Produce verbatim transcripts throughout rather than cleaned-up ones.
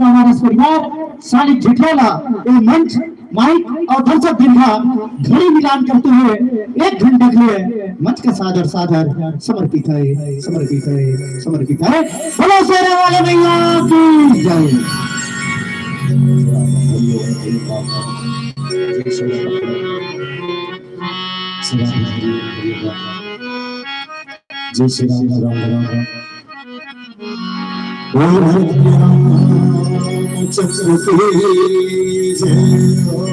हमारे इस परिवार सालिक झिठिया ला ये मंच, माइक और दर्शक दीर्घा घड़ी मिलान करते हुए एक घंटे के लिए मंच का सादर सादर समर्पित है, समर्पित है, समर्पित है। बोलो शेरा वाले भैया की जय। जय श्री राम, राम राम। बोल भारत के रामचंद्र की जय हो।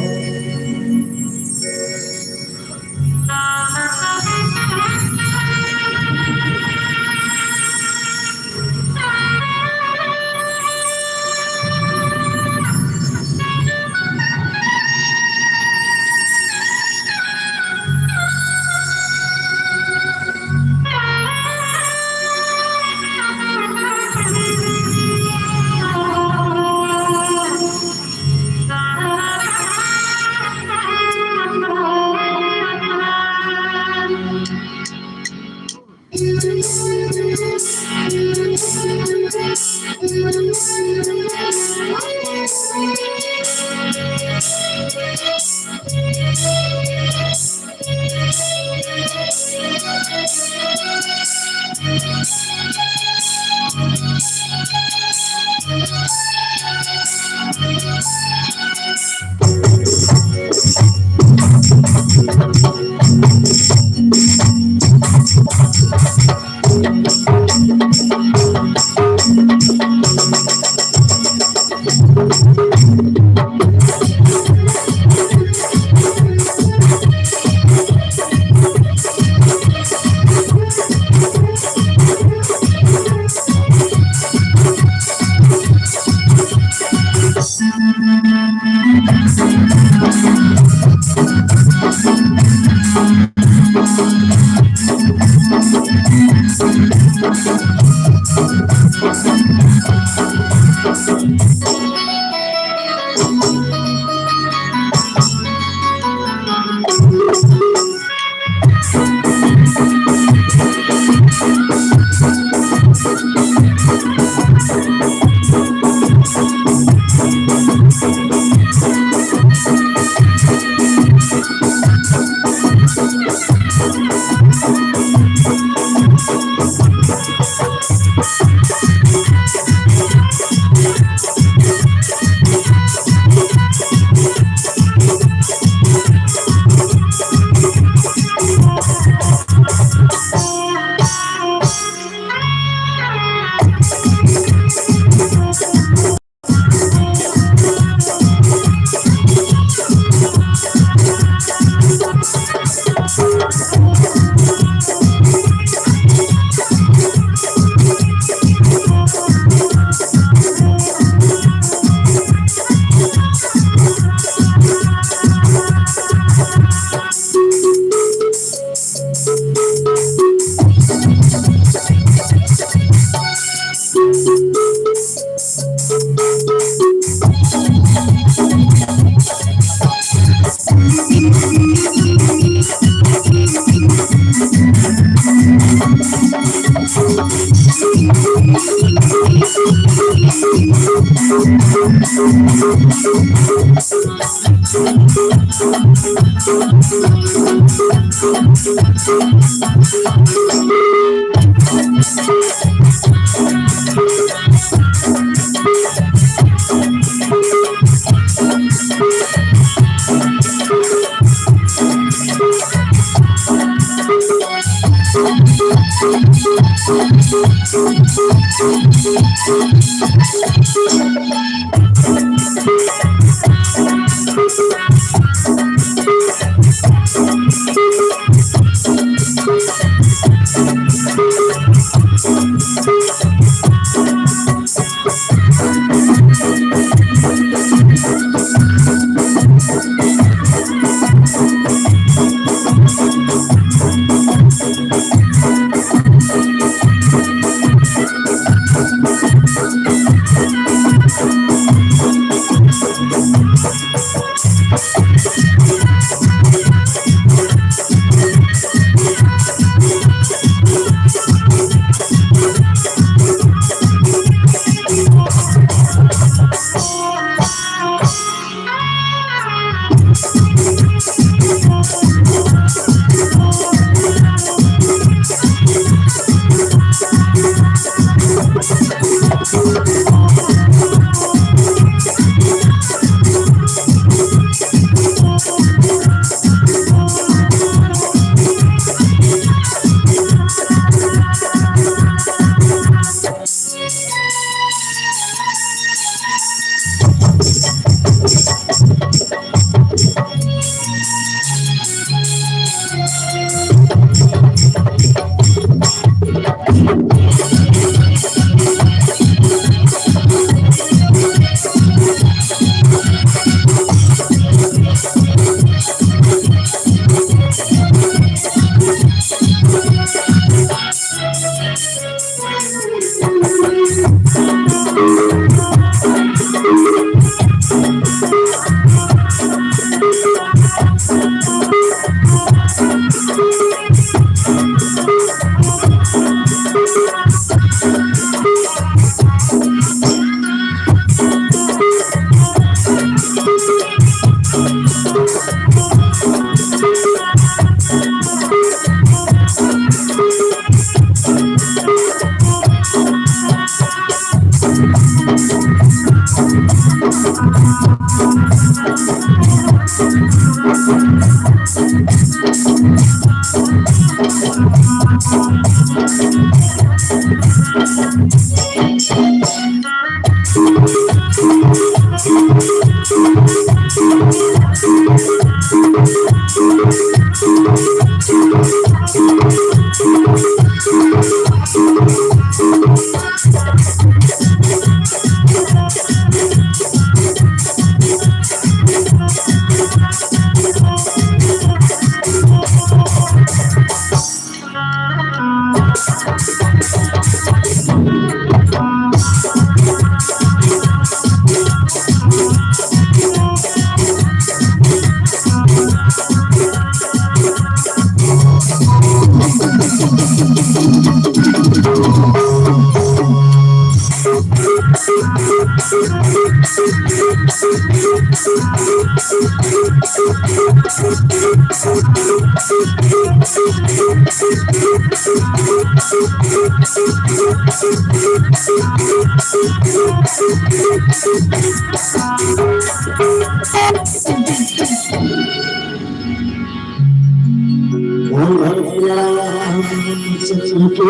बोल भैया रामचंद्र की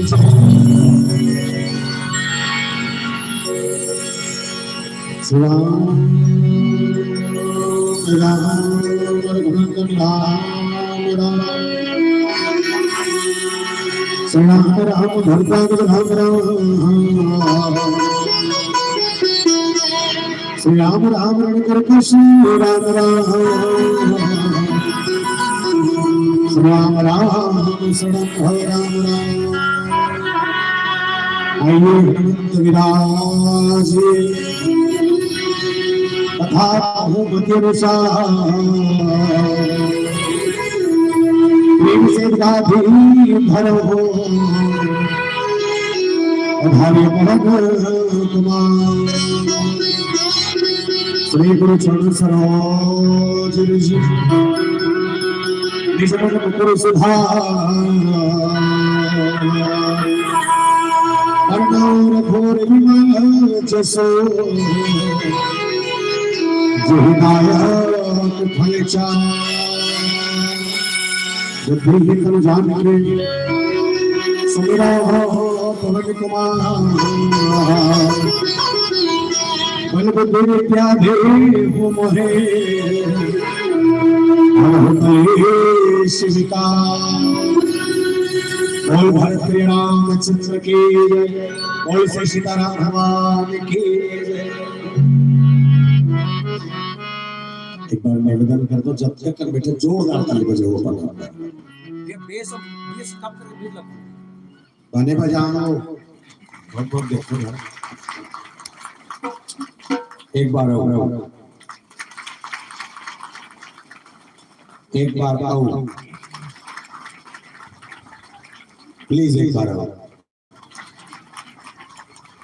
जय। श्री राम, राम, राम, राम, राम। श्री राम, राम, धरती पर राम, राम। श्री राम राम रण करके श्री राम राम। श्री राम राम शरण हो राम राम। आइए हनुमंत विराज तथा बहुमति अनुसार। प्रेम से गाथी धरो हो। अधारे पवन कुमार। श्री गुरु चरण सरोज रज। निज मन मुकुर सुधार। अर्णव घोर विमल जसो। जो नायक फल चार। बुद्धिहीन तन जान के सुमिरा हो पवन कुमार। बल बुद्धि विद्या देहु मोहे। हरहु कलेश विकार। बोल भरत श्री रामचंद्र की जय। बोल श्री सीताराम भगवान की जय। एक बार निवेदन कर दो, जब तक कर बैठे जोरदार ताली बजाओ अपन। ये बेस और बेस कम करके बीच लगो। बने बजाओ। बहुत बहुत देखो यार। एक बार आओ। एक बार आओ। प्लीज एक बार आओ।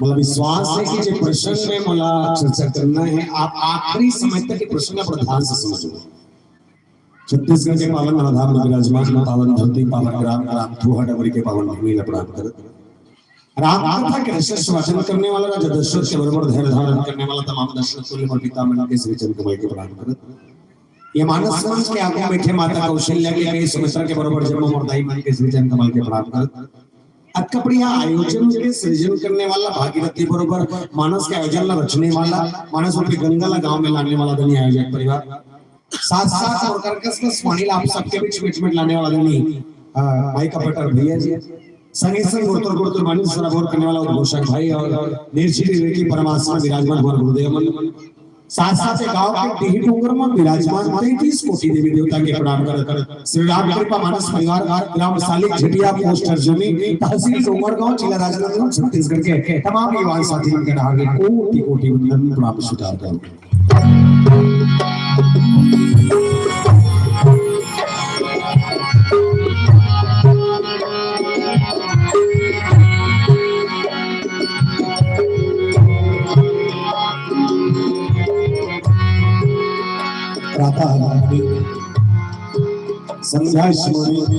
मतलब विश्वास है कि जो प्रसंग में मला चर्चा करना है, आप आखिरी समय तक ये प्रसंग पर ध्यान से समझो। छत्तीसगढ़ के पावन धराधाम में विराजमान पावन धरती, पावन ग्राम, ग्राम थोहा डबरी के पावन भूमि ला प्रणाम करत। राम कथा के यशस्वी वाचन करने वाला, राजा दशरथ के बरोबर धैर्य धारण करने वाला, तमाम दर्शक तुल्य मोर पिता मन के श्री चरण कमल के प्रणाम करत। ये मानस मंच के आगू बैठे माता कौशल्या के, के सुमित्रा के बरोबर जम्मो मोर दाई मन के श्री चरण कमल के प्रणाम करत। अतका बढ़िया आयोजन के सृजन करने वाला भागीरथी बरोबर मानस के आयोजन ला रचने वाला, मानस रूपी गंगा ला गांव में लाने वाला धनी आयोजक परिवार, साथ साथ और कर्कश कस पानी ला आप सबके बीच मिट मिट लाने वाला धनी, अ, भाई कपटर भैया जी, संगे संग गुरतुर गुरतुर मानी सराबोर करने वाला उद्घोषक भाई और निर्जीव विवेकी परमात्मा विराजमान हमारे गुरुदेव मन। साथ साथ ये गांव के डीह डोंगर में विराजमान तैंतीस कोटि देवी देवता के प्रणाम करत श्री राम कृपा मानस परिवार, ग्राम सालिक झिटिया, पोस्ट अर्जुनी, तहसील डोंगरगांव, जिला राजनांदगांव, छत्तीसगढ़ के तमाम युवा साथी मन के डहार ले कोटि कोटि वंदन प्रणाम स्वीकार करत प्रातः संध्या स्मरण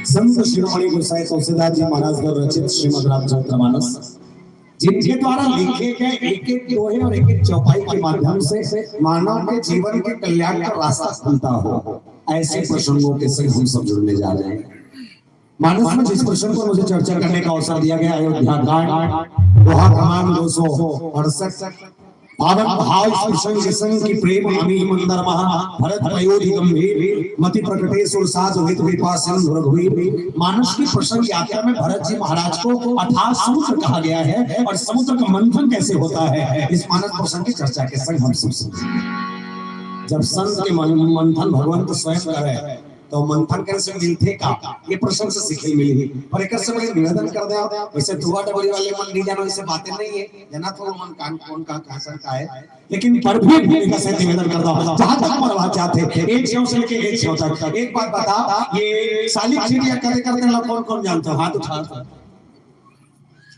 संत शिरोमणि गोसाई तुलसीदास जी महाराज द्वारा रचित श्रीमद् रामचरितमानस, जिनके द्वारा लिखे गए एक एक दोहे और एक एक चौपाई के माध्यम से मानव के जीवन के कल्याण का रास्ता खुलता हो, ऐसे प्रसंगों के संग हम सब जुड़ने जा रहे हैं। मानस में जिस प्रसंग पर मुझे चर्चा करने का अवसर दिया गया, अयोध्या कांड, दोहा क्रमांक दो सौ अड़सठ, पावन भाव इस प्रसंग के संग की प्रेम अमी मंदर महा भरत अयोध्या गंभीर मति प्रकटे सुर साज हित विपा सिंधु रघुवीर। मानस की प्रसंग यात्रा में भरत जी महाराज को अथाह समुद्र कहा गया है और समुद्र का मंथन कैसे होता है, इस मानस प्रसंग की चर्चा के संग हम सब सुनेंगे। जब संत के मन-, मंथन भगवंत स्वयं करे, तो मंथन करे से मिलथे का? ये प्रसंग से सीखे मिली। पर एकर से बड़े निवेदन कर दे, वैसे दुआ डबरी वाले मन नहीं जानो, इसे बातें नहीं है, जना तो मन कान कौन का कहाँ से का है, लेकिन पर भी एकर से निवेदन कर दो, जहाँ तक पर बात जाते, एक छेव से लेके एक छेव तक। एक बात बता, ये सालिक झिटिया करे करते ला कौन कौन जानते हो? हाथ उठा।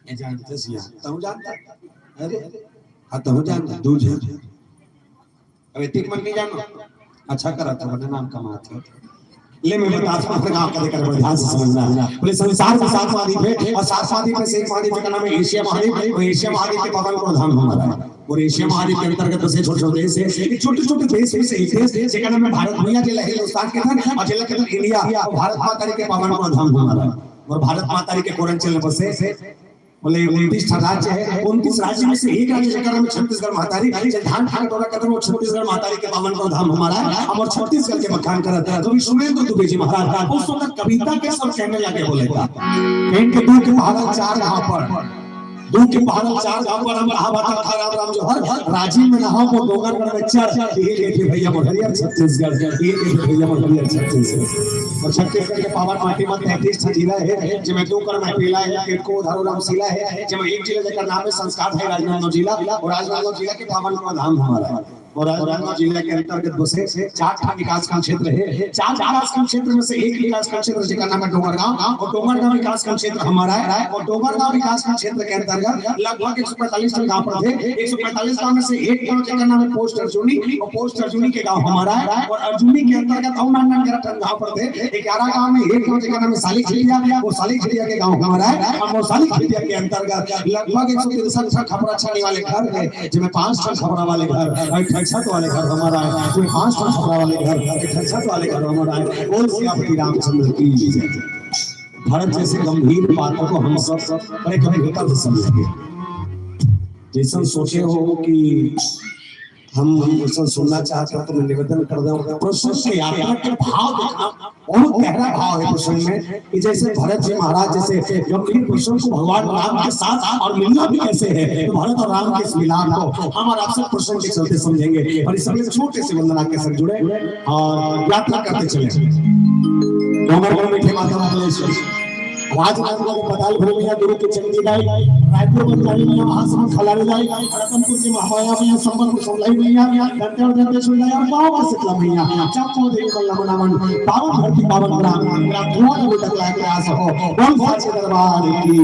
ये जानते सिया, तुम जानते? अरे, हाँ, तुम जानते, दू झन। अब एतिक मन नहीं जानो, अच्छा करत हो, बने नाम कमात हो। ले, मैं बता दूं, अपने गांव का लेकर बड़े ध्यान से समझना है। बोले, संसार में सात महाद्वीप है और सात महाद्वीप में से एक महाद्वीप का नाम है एशिया महाद्वीप। वो एशिया महाद्वीप के पावन को धाम हमारा है। और एशिया महाद्वीप के अंतर्गत बसे छोटे छोटे देश है, छोटे छोटे देश में से एक देश जेकर नाम है भारत भैया, जिला हिंदुस्तान के अंदर और जिला के अंदर इंडिया, और भारत माता के पावन को धाम हमारा है। और भारत माता के कोरन चल बसे बोले, उनतीस ठा राज्य है, उनतीस राज्य में से एक राज्य जेकर नाम छत्तीसगढ़ महतारी, जे धान खा के टोरा करत हे, वो छत्तीसगढ़ महतारी के पावन को धाम हमारा है। हम और छत्तीसगढ़ के बखान करत हे। कवि सुरेंद्र दुबे जी महाराज उस वक्त कविता के सब कहने लगे, बोले का, इनके दू के पहाड़ा चार घाव पर, दू के पहाड़ा चार घाव पर हम रहा बाता खा राम राम जो हर, हर राजी में नहाओ वो डोंगरगढ़ में चढ़, ये देखे भैया मोर हरियर छत्तीसगढ़, ये देखे भैया मोर हरियर छत्तीसगढ़। और छत्तीसगढ़ के पावन माटी में तैंतीस ठा जिला है, जेमे दू कर महफिला है, एक को धारू राम शिला है, जेमे एक जिला जेकर नाम है संस्कार है राजनांदगांव जिला, और राजनांदगांव जिला के पावन को धाम हमारा है। और राजनांदगांव जिला के अंतर्गत बसे चार ठा विकासखंड क्षेत्र है, चार विकासखंड क्षेत्र में से एक विकासखंड क्षेत्र जेकर नाम है डोंगरगांव, और डोंगरगांव विकासखंड क्षेत्र हमारा है, और डोंगरगांव विकासखंड क्षेत्र के अंतर्गत लगभग एक सौ पैंतालीस ठन गांव पड़थे, एक सौ पैंतालीस गांव में से एक गांव जेकर नाम है पोस्ट अर्जुनी, और पोस्ट अर्जुनी के गांव हमारा है, और अर्जुनी के अंतर्गत और नान नान ग्यारह ठन गांव पड़थे, ग्यारह गांव में एक गांव जेकर नाम है सालिक झिटिया, वो सालिक झिटिया के गांव हमारा है, और वो सालिक झिटिया के अंतर्गत लगभग एक सौ तिरसठ ठन खपरा छानी वाले घर है, जेमे पांच ठन खपरा वाले घर, एक ठन छत वाले घर हमारा है, जेमे पांच ठन खपरा वाले घर, एक ठन छत वाले घर हमारा है। बोल सियापति रामचंद्र की जय। भरत जैसे गंभीर पात्र को हम सब बड़े गंभीरता से समझेंगे। जैसन सोचे हो कि हम, हम वैसन सुनना चाहते हो तो मैं निवेदन कर दूं, प्रसंग के यात्रा के भाव देखना, बहुत गहरा भाव है प्रसंग में कि जैसे भरत जी महाराज जैसे गंभीर प्रसंग को भगवान राम के साथ और मिलना भी कैसे है, तो भरत और राम के इस मिलाप को हम और आप सब प्रसंग के चलते समझेंगे। और इस समय छोटे से वंदना के साथ जुड़े और यात्रा करते चले। डोंगरगढ़ मीठे माता महाबलेश्वर, राजनांदगांव के पताल भैरव मैया, दुर्ग के चंडी दाई, रायपुर में काली मैया, महासमुंद खलारी दाई, रतनपुर की महामाया मैया, संबलपुर समलाई मैया, दंतेवाड़ा दंतेश्वरी दाई और बाबा शीतला मैया, चंपो देवी बल्लभ नमन, पावन धरती पावन ग्राम, ग्राम धुआं का बेटा लाए प्रयास हो, बोल साचे दरबार की।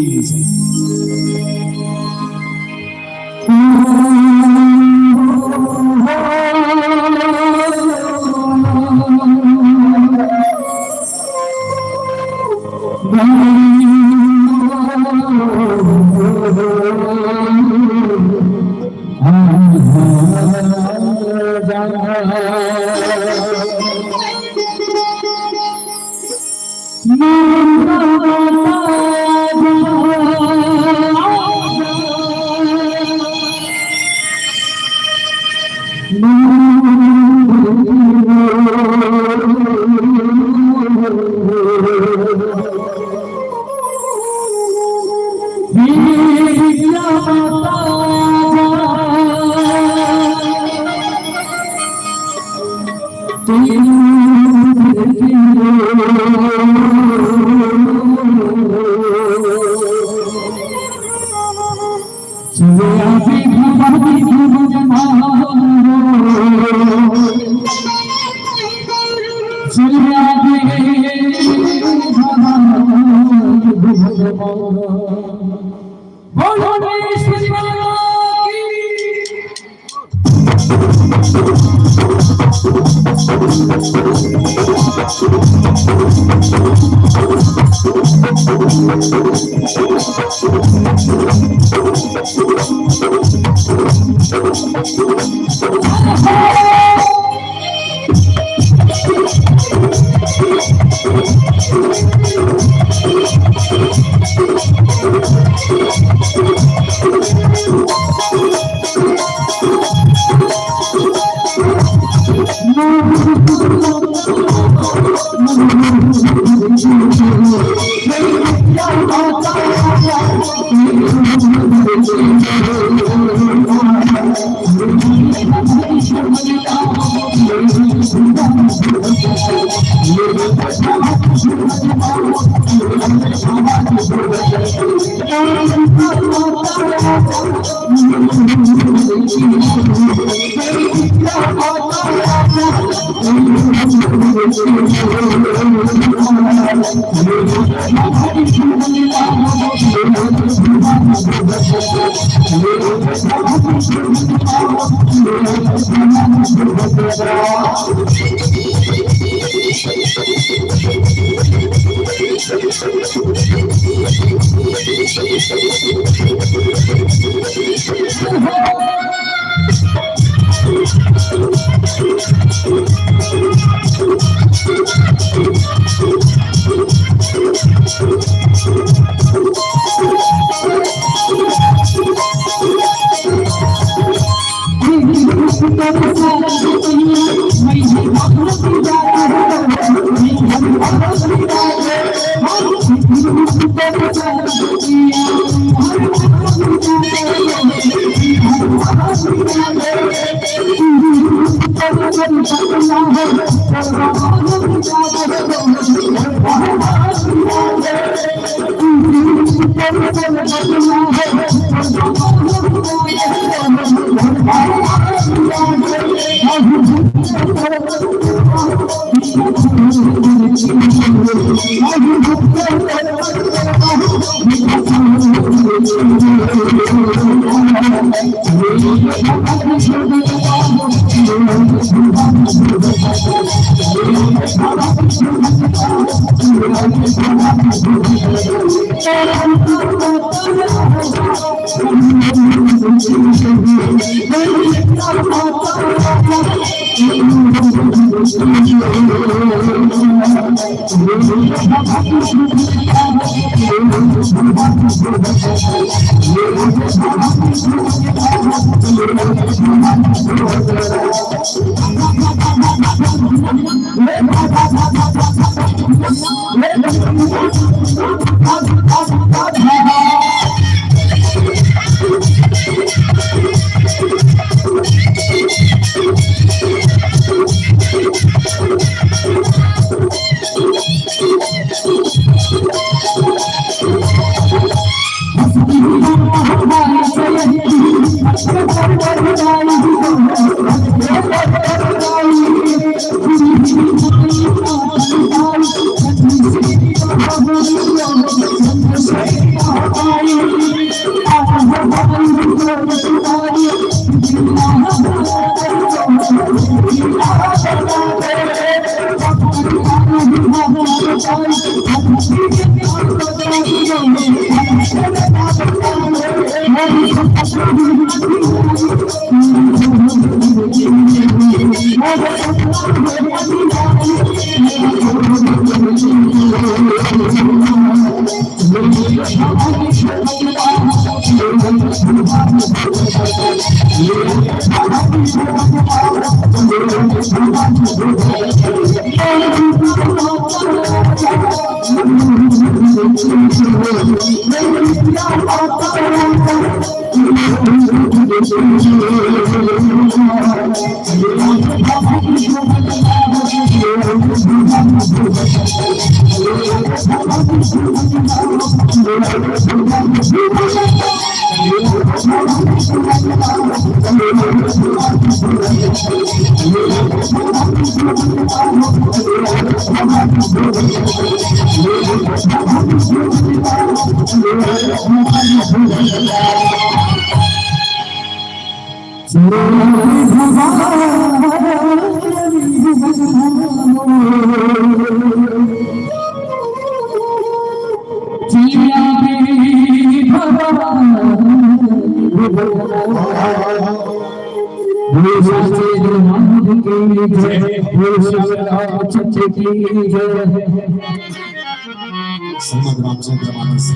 श्रीमद् रामचंद्र मानस।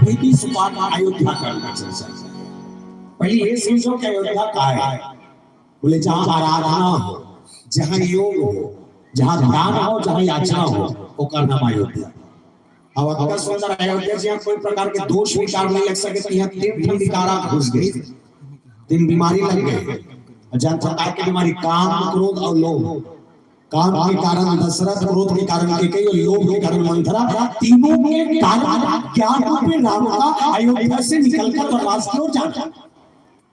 पैंतीस पाठ अयोध्या कांड का चर्चा। पहले ये समझो कि अयोध्या का है। बोले, जहाँ आराधना हो, जहाँ योग हो, जहाँ ध्यान हो, जहाँ याचना हो, ओकर नाम अयोध्या। अब अतका सुंदर अयोध्या, जहाँ कोई प्रकार के दोष विकार नहीं लग सके, तो यहाँ तीन ठन विकार घुस गए, तीन बीमारी लग गए। और जान सकता है कि बीमारी काम, क्रोध और लोभ। काम के कारण दशरथ, क्रोध के कारण कैकेयी और लोभ के कारण मंथरा, तीनों के कारण ज्ञान रूपी रावण का अयोध्या से निकलकर वनवास की ओर जाना।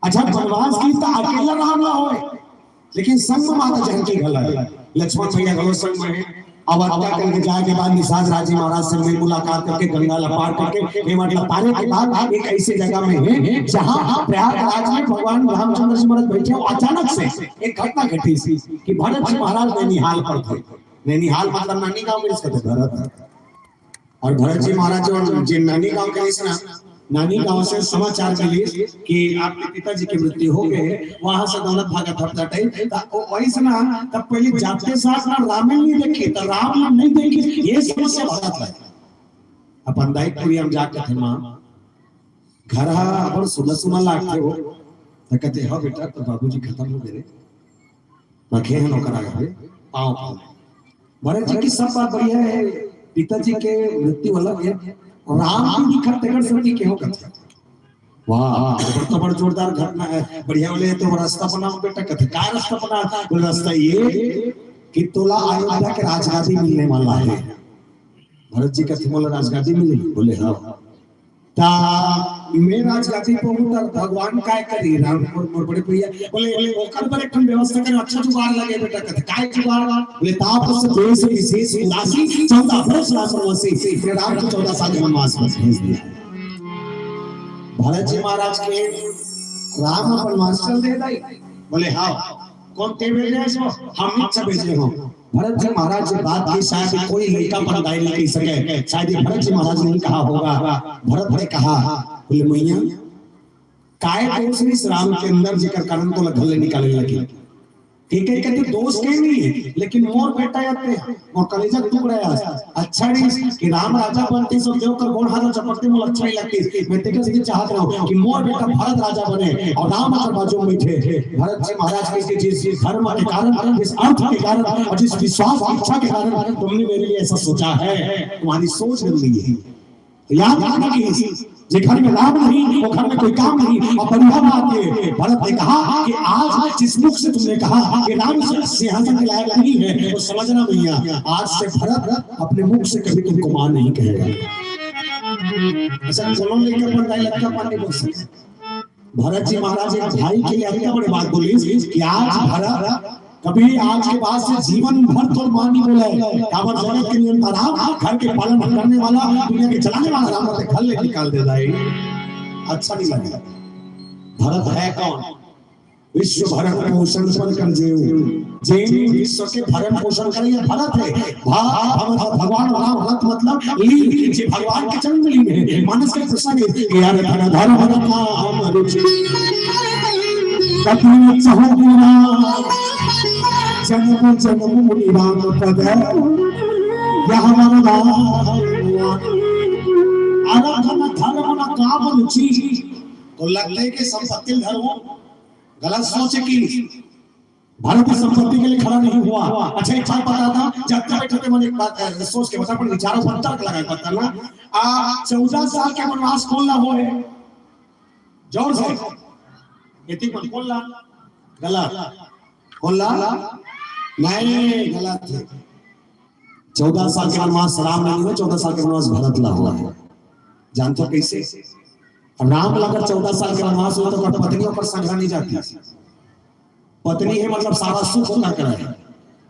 अच्छा, वनवास की तो अकेला राम ना होए, लेकिन संग में माता जानकी घला है, लक्ष्मण भैया घलो संग में है। अब अवतार करके जाए के बाद निषाद राजी महाराज से मिल मुलाकात करके गंगा ला पार करके, ये मतलब पारे के बाद एक ऐसी जगह में है जहाँ प्रयागराज में भगवान रामचंद्र जी महाराज बैठे हो। अचानक से एक घटना घटी कि भरत जी महाराज नैनिहाल पर थे। नैनिहाल मतलब नानी गांव में इसका तो भरत है। और भरत जी महाराज जो, जे नानी गांव के रहिस ना, नानी गांव से समाचार मिलिस कि आपके पिताजी की मृत्यु हो गए, वहां से दौलत भागत हफ्ता टाइम। त ओ वइसे ना, तब पहले जाते साथ ना रामायण नहीं देखी, तो राम नहीं देखी, ये समस्या भरत ला। अपन दाई कुरिया में जाके थे माँ, घर हा अपन सुना सुना लागते हो, तो कहते, "हाँ बेटा, तो बाबूजी खत्म हो गए, रखे हैं नौकर आ गए, पाँव पाँव।" भरत जी की सब बात बढ़िया है, पिताजी के मृत्यु अलग है, राम की भी खत तगड़ सकती के हो कथा। वाह, बड़ तो बड़ जोरदार घटना है, बढ़िया। बोले, "तो रास्ता बनाओ बेटा।" कहते, "का रास्ता बना?" बोले, "रास्ता ये कि तोला अयोध्या के राजगादी मिलने वाला है।" भरत जी कहते, "मोला राजगादी मिली?" बोले, "हाँ।" ता मैं राजगादी पे हूँ, त भगवान काय करी? राम मोर, मोर बड़े भैया बोले, बोले, "ओकर बर एक ठन व्यवस्था करो, अच्छा जुगाड़ लगे बेटा।" कहते, "काय जुगाड़?" बोले, "ताप से देश विशेष उदासी, चौदह वर्ष राम वनवासी।" मैं राम को चौदह साल के वनवास पर भेज दिया। भरत जी महाराज के राम वनवास चल दे दाई। बोले, "हाँ।" "कौन ते भेजे हो?" "हम इच्छा भेजे हो।" भरत जी महाराज जी बात की, शायद कोई लड़का पर दाई नहीं कह सके, शायद ये भरत जी महाराज ने कहा होगा। भरत ने कहा, बोले, "मैया, काय दोष नहीं इस राम के अंदर, जेकर कारण तोला घर ले निकाले लगे?" ठीक है, कहते दोष के नहीं है, लेकिन मोर बेटा याते हैं, मोर कलेजा के टुकड़ा है। अच्छा नहीं कि राम राजा बनते सब देव कर गोड़ हाथ चपटते, मोला अच्छा नहीं लगती। मैं तेरे से चाहत रहा हूँ कि मोर बेटा भरत राजा बने और राम अगर बाजू में बैठे। भरत जी महाराज के जिस, जिस धर्म के कारण, जिस अर्थ के कारण और जिस विश्वास की इच्छा के कारण तुमने मेरे लिए ऐसा सोचा है, तुम्हारी सोच गंदी है। तो याद रखना कि जे घर में राम नहीं, वो घर में कोई काम नहीं। और बढ़िया बात ये, भरत ने कहा कि आज जिस मुख से तुमने कहा कि राम इस सिंहासन के लायक नहीं है, वो समझना भैया, आज से भरत अपने मुख से कभी तुमको माँ नहीं कहेगा। ऐसा कोनो लेकर अपन दाई लड़का पाने बोल सकते। भरत जी महाराज एक भाई के लिए इतना बड़ी बात बोली कि आज भरत कभी आज के बाद से जीवन भर तोर माँ नहीं बोले। काबर जगत के नियंता राम, घर के पालन करने वाला, दुनिया के चलाने वाला राम, घर ले निकाल दे दाई। अच्छा नहीं लगे। भरत है कौन? विश्व भरण पोषण पर कर जेऊ। जे विश्व के भरण पोषण करे, ये भरत है। भा-, भा-, भगवान राम, भरत मतलब लीन, जे भगवान के चरण में लीन है। मानस के प्रसंग है, यार धन धर्म काम रुचि। कथि चहु गुना, जन्म जन्म मुनि राम पद, यह वरदान। अरे धन धर्म न काम रुचि। तो लगता है कि संपत्ति धर्म गलत सोच की। भरत इस संपत्ति के लिए खड़ा नहीं हुआ। अच्छा, एक बात बताता, जब तक बैठे थे, मैंने एक बात, अ, सोच के बता, पर विचारों पर तर्क लगा के बता ना। आ, चौदह साल के वनवास कौन ला हुआ है? जोर से। इतनी कौन, कौन ला? गलत। कौन ला? नहीं, गलत है। चौदह साल के वनवास राम ला नहीं हुआ, चौदह साल के वनवास भरत ला हुआ है। जानते हो कैसे? राम ला अगर चौदह साल के वनवास होता तो ओकर पत्नी ओकर संघरा नहीं जाती। पत्नी है मतलब सारा सुख ओकर करा है।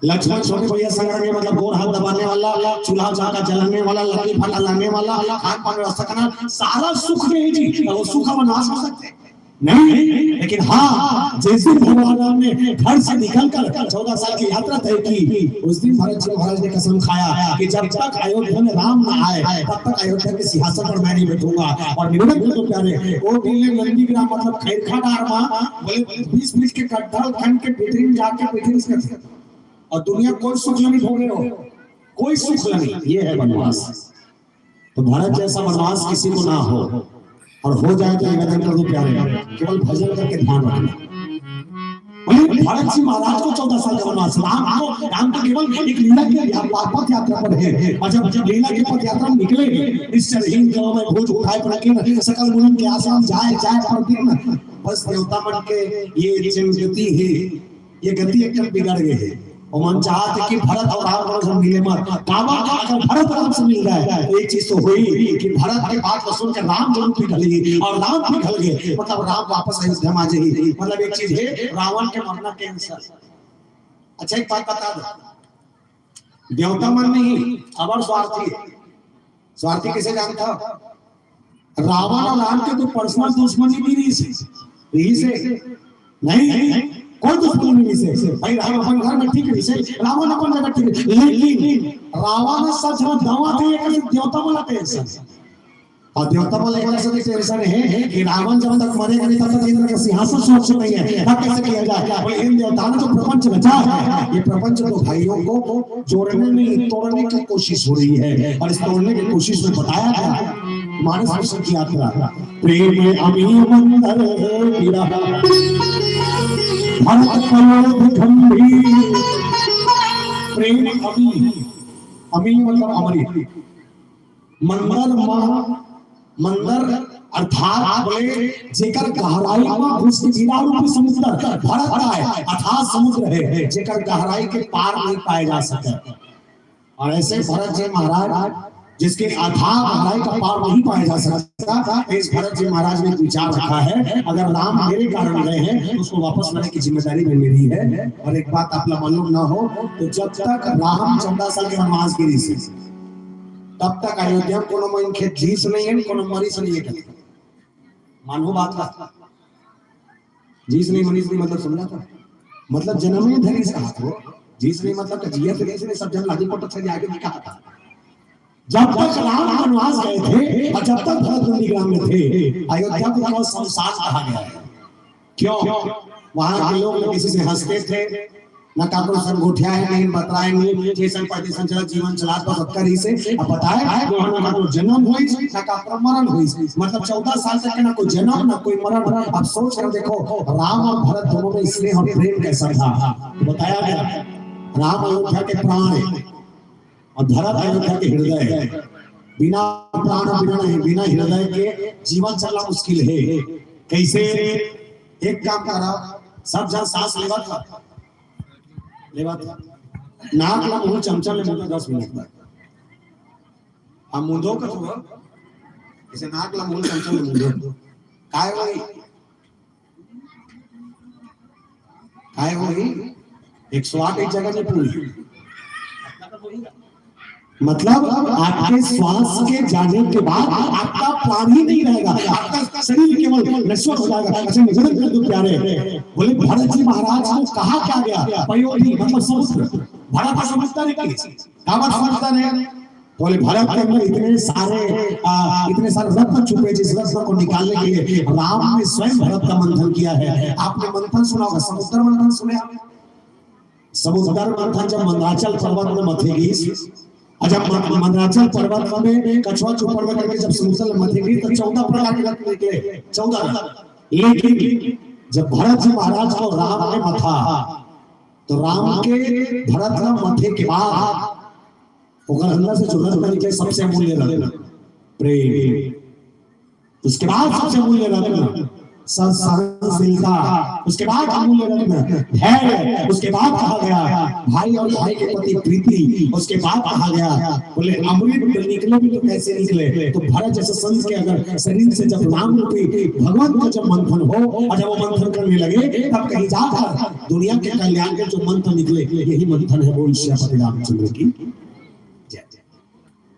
लक्ष्मण छोटे भैया संग रहे मतलब गोड़ हाथ दबाने वाला, चूल्हा जाका जलाने वाला, लकड़ी फटा लाने वाला, खान पान व्यवस्था करना, सारा सुख में है जी। और वो सुख वनवास हो सकते हैं? नहीं, लेकिन हाँ, जिस दिन भगवान राम ने घर से निकलकर चौदह साल की यात्रा तय की, उस दिन भरत जी महाराज ने कसम खाया कि जब तक अयोध्या में राम ना आए, तब तक अयोध्या के सिंहासन पर मैं नहीं बैठूंगा। और निवेदन करतो प्यारे, ओ दिन ले नंदीग्राम मतलब खैरखा डार मा, बोले बीस बीस के गड्ढा खन के भीतरी में जाके बैठे इसका। और दुनिया कोई सुख नहीं भोगे हो, कोई सुख नहीं, ये है वनवास। तो भरत जैसा वनवास किसी को ना हो, और हो जाए तो निवेदन करतो प्यारे, केवल भजन करके ध्यान रखना। भरत जी महाराज को चौदह साल का वनवास, राम को, राम तो केवल एक लीला के पद यात्रा पर है। और जब जब लीला के पद यात्रा निकले, इस चरहीन गांव में भोज उठाए पर सकल मुनिन के आश्रम जाए जाए पर दिन, बस देवता मन के ये चिन्ह गति है, ये गति एकदम बिगड़ गई है। और मन चाहत है कि भरत और राम दोनों से मिले मत। काबर का अगर भरत राम से मिल जाए तो एक चीज तो हुई कि भरत के बात को सुनकर राम जरूर पिघली और राम पिघल गए, मतलब राम वापस अयोध्या में आ जाए। मतलब एक चीज है, रावण के मरना कैंसर। अच्छा, एक बात बता दो, देवता मन नहीं, अबर स्वार्थी है। स्वार्थी किसे जानता? रावण और राम के कोई पर्सनल दुश्मनी भी नहीं से, नहीं से, नहीं, कोई दुश्मनी नहीं से। भाई राम अपन घर में ठीक नहीं से, रावण अपन जगह ठीक है, लेकिन रावण सच में दवा थे, एक देवता बोला थे ऐसा। और देवता बोले एक ऐसा टेंशन है कि रावण जब तक मरेगा नहीं, तब तक इंद्र का सिंहासन सुरक्षित नहीं है। तब कैसे किया जाए? बोले इन देवता ने जो प्रपंच रचा है, ये प्रपंच तो भाइयों को जोड़ने नहीं, तोड़ने की कोशिश हो रही है, और इस तोड़ने की कोशिश में बताया गया मानस पुरुष की यात्रा। प्रेम अमी मंदर विरह भरत कयोधि गंभीर। प्रेम अमी, अमी मतलब अमृत, मंदर मा, मंदर अर्थात बोले जेकर गहराई मा घुस के बिना रूपी समुद्र भरत का है, अथाह समुद्र है, जेकर गहराई के पार नहीं पाए जा सके। और ऐसे भरत जी महाराज जिसके अथाह गहराई का पार नहीं पाया जा सकता, इस भरत जी महाराज ने विचार रखा है, अगर राम मेरे कारण गए हैं तो उसको वापस लाने की जिम्मेदारी भी मेरी है। और एक बात आप लोग मालूम ना हो, तो जब तक राम चौदह साल के वनवास गिरी से, तब तक अयोध्या में कोनो मन के जीस नहीं है, कोनो मरीस नहीं है। मानो बात का, जीस नहीं मरीस नहीं मतलब समझा था, मतलब जन्म ही धरी से हाथ हो, जीस नहीं मतलब का जिया धरी से सब जन लागी पट अच्छा आगे भी कहा था। जब तक राम वनवास गए थे और जब तक भरत नंदीग्राम में थे, अयोध्या को केवल संसार कहा गया है। क्यों? वहां के लोग न किसी से हंसते थे, न काकरो संग गोठिया है, नहीं बतराए नहीं, जैसन परदेसन चला जीवन चलात बस अतका रही से। अब बताए, वहां ना काकरो जन्म होइस, ना काकरो मरण होइस। मतलब चौदह साल तक ना कोई जन्म, ना कोई मरण। अब सोच कर देखो, राम और भरत दोनों में स्नेह और प्रेम कैसा था। बताया गया, राम अयोध्या के प्राण है और भरत अयोध्या के हृदय है। बिना प्राण, बिना नहीं, बिना हृदय के जीवन चलना मुश्किल है। कैसे? एक काम करा, सब जन सांस लेवा था, लेवा था, नाक ला मुंह चमचा ले मुंह दस मिनट तक। हम मुंदो का थोड़ा, जैसे नाक ला मुंह चमचा ले मुंदो, काय वही काय होही? एक सौ आठ एक जगह नहीं पूरी। मतलब आपके श्वास के जाने के बाद आपका प्राण ही नहीं रहेगा, आपका शरीर केवल नश्वर हो जाएगा। अच्छा, निवेदन कर दूं प्यारे, बोले भरत जी महाराज को कहा क्या गया? पयोधी मतलब समुद्र। भरत का समुद्र है कि कामत समुद्र है। बोले भरत के अंदर इतने सारे आ, इतने सारे रत्न छुपे, जिस रत्न को निकालने के लिए राम ने स्वयं भरत का मंथन किया है। आपने मंथन सुना होगा, समुद्र मंथन सुने आप? समुद्र मंथन जब मंदराचल पर्वत में मथे गई, और जब मंद- मंदराचल पर्वत में कछुआ चौपड़ में करके जब समुद्र में मथे गई तो चौदह प्रकार के रत्न निकले, चौदह रत्न। लेकिन जब भरत जी महाराज को राम ने मथा तो राम के भरत ला मथे के बाद ओकर अंदर से जो रत्न निकले, सबसे अमूल्य रत्न प्रेम। उसके बाद सबसे अमूल्य रत्न सह-, सहनशीलता, उसके बाद अमूल्य रत्न धैर्य, उसके बाद कहा गया भाई और भाई के प्रति प्रीति, उसके बाद कहा गया, बोले अमृत निकले भी तो कैसे निकले? तो भरत जैसे संत के अगर शरीर से जब राम रूपी भगवान का जब मंथन हो और जब वो मंथन करने लगे, तब कहीं जाकर दुनिया के कल्याण के जो मंत्र निकले, यही मंथन है। बोल सियापति रामचंद्र की जय।